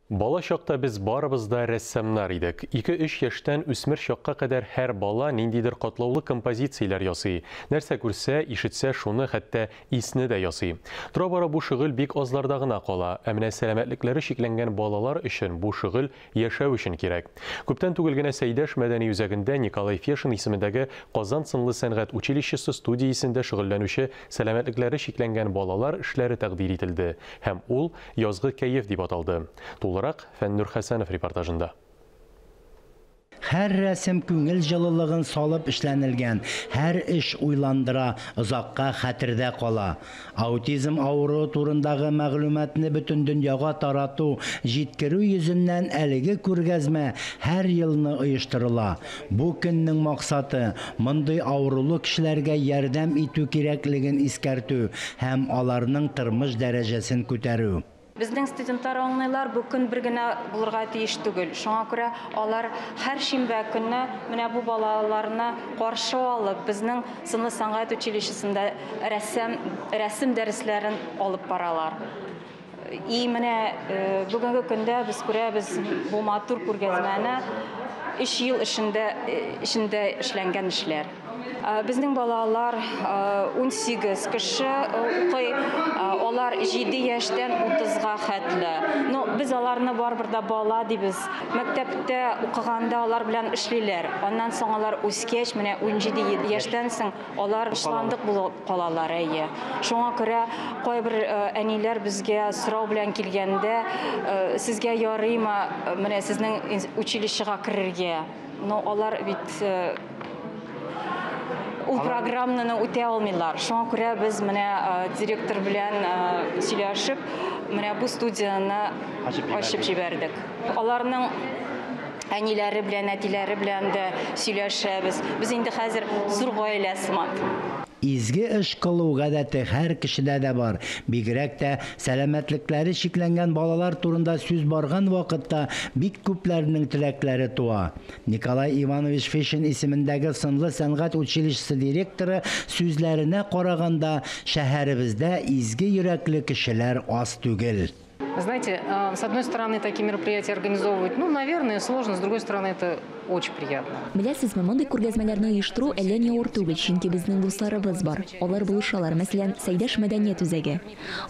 Бала чакта без барыбыз да рәссамнар идек. 2-3 яшьтән үсмер чакка кадәр һәр бала ниндидер катлаулы композицияләр ясый. Нәрсә күрсә, ишетсә, шуны, хәтта исне дә ясый. Тора-бара бу шөгыль бик азларда гына кала. Ә менә сәламәтлекләре чикләнгән балалар өчен бу шөгыль яшәү өчен кирәк. Күптән түгел генә Сәйдәш мәдәни үзәгендә Николай Фешин исемендәге Казан сынлы сәнгать училищесы студиясендә шөгыльләнүче сәламәтлекләре чикләнгән балалар эшләре тәкъдир ителде һәм ул «Язгы кәеф» дип аталды. Тулырак Фәннур Хәсәнов репортажында. Һәр рәсем күңел җылылыгын салып эшләнелгән, һәр эш уйландыра, озакка хәтердә кала. Аутизм авыруы турындагы мәгълүматны бөтен дөньяга тарату, җиткерү йөзеннән әлеге күргәзмә һәр елны оештырыла. Бу көннең максаты мондый авырулы кешеләргә ярдәм итү кирәклеген искәртү һәм аларның тормыш дәрәҗәсен күтәрү. Безнең студентлар аңлыйлар, бу көн бер генә булырга тиеш түгел. Шуңа күрә алар һәр шимбә көнне менә бу балаларны каршы алып, безнең сынлы сәнгать училищесында рәсем дәресләрен алып баралар. И менә бүгенге көндә без күрәбез бу матур күргәзмәне 3 ел эчендә эшләнгән эшләр. Безнең балалар 18 кеше укый, алар 7 яшьтән 30-га хәтле. Но без аларны барыбер дә бала дибез. Мәктәптә укыганда алар белән эшлиләр. Аннан соң алар үскәч, менә 17 яшьтән соң алар ташландык булып калалар, әйе. Шуңа күрә кайбер әниләр безгә сорау белән килгәндә, сезгә ярыймы, менә сезнең училищега керергә? Но алар бит ул программаны үтә алмыйлар. Шуңа күрә без менә директор белән сөйләшеп, менә бу студияне ачып җибәрдек. Аларның әниләре белән, әтиләре белән дә сөйләшәбез. Без инде хәзер зур гаилә сыман. Изге эш кылу гадәте һәр кешедә дә бар. Бигрәк тә сәламәтлекләре чикләнгән балалар турында сүз барган вакытта бик күпләрнең теләкләре туа. Николай Иванович Фешин исемендәге сынлы сәнгать училищесы директоры сүзләренә караганда, шәһәребездә изге йөрәкле кешеләр аз түгел. Знаете, с одной стороны, такие мероприятия организовывать, ну, наверное, сложно, с другой стороны, это очень приятно. Беләсезме, мондый күргәзмәләрне оештыру әллә ни авыр түгел, чөнки безнең дусларыбыз бар. Алар булышалар, мәсәлән, Сәйдәш мәдәният үзәге.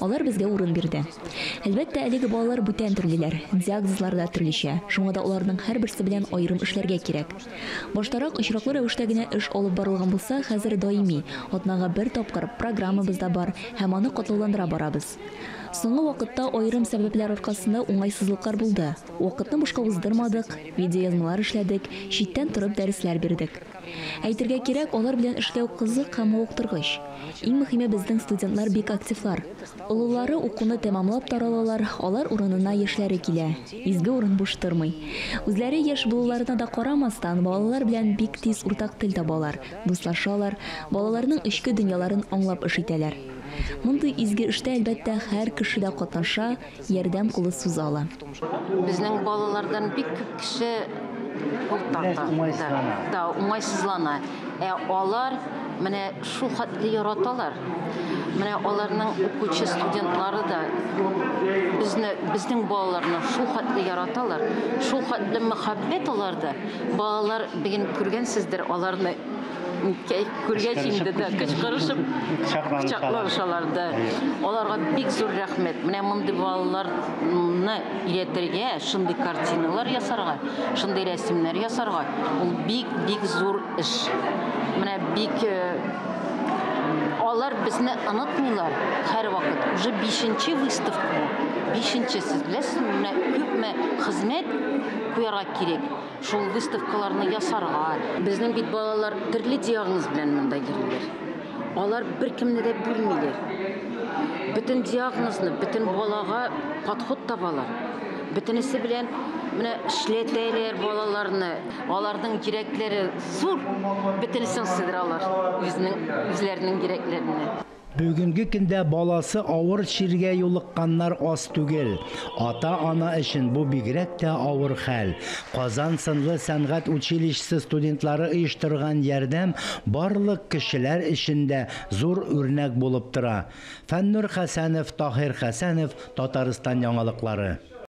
Алар безгә урын бирде. Әлбәттә, әлеге балалар бүтән төрлеләр, диагнозлары да төрлечә. Шуңа да аларның һәрберсе белән аерым эшләргә кирәк. Баштарак очраклы рәвештә генә эш алып барылган булса, хәзер даими, атнага бер тапкыр программабыз да бар һәм аны катлауландыра барабыз. Соңгы вакытта аерым сәбәпләр аркасында уңайсызлыклар булды. Вакытны бушка уздырмадык, видеоязмалар эшләдек, читтән торып дәресләр бирдек. Әйтергә кирәк, алар белән эшләү кызык һәм мавыктыргыч. Иң мөһиме, безнең студентлар бик активлар. Олылары укуны тәмамлап таралалар, алар урынына яшьләре килә. Изге урын буш тормый. Үзләре яшь булуларына да карамастан, балалар белән бик тиз уртак тел табалар, дуслашалар, балаларның эчке дөньяларын аңлап эш итәләр. Мондый изге эштә, әлбәттә, һәр кеше дә катнаша, ярдәм кулы суза ала. Безнең балалардан бик күп кеше кул тарта. Да, уңайсызлана. Ә алар менә шул хәтле яраталар. Менә аларның укучы студентлары да безне, безнең балаларны шул хәтле яраталар. Шул хәтле мәхәббәт аларда. Балалар бүген күргәнсездер аларны күргәч инде дә кычкырышып кочаклашалар да. Аларга бик зур рәхмәт. Менә мондый балаларны өйрәтергә, шундый картиналар ясарга, шундый рәсемнәр ясарга, ул бик-бик зур эш. Менә бик алар безне онытмыйлар һәрвакыт. Уже 5-нче выставка бу. 5-нче, сез беләсезме, менә күпме хезмәт куярга кирәк шул выставкаларны ясарга. Безнең бит балалар төрле диагноз белән монда йөриләр. Алар беркемне дә бүлмиләр. Бөтен диагнозны, бөтен балага подход табалар. Бөтенесе белән менә эшләтәләр балаларны. Аларның йөрәкләре зур, бөтенесен сыйдыралар үзенең, үзләренең йөрәкләренә. Бүгенге көндә баласы авыр чиргә юлыкканнар аз түгел. Ата-ана өчен бу бигрәк тә авыр хәл. Казан сынлы сәнгать училищесы студентлары оештырган ярдәм барлык кешеләр өчен дә зур үрнәк булып тора. Фәннур Хәсәнов, Таһир Хәсәнов, Татарстан яңалыклары.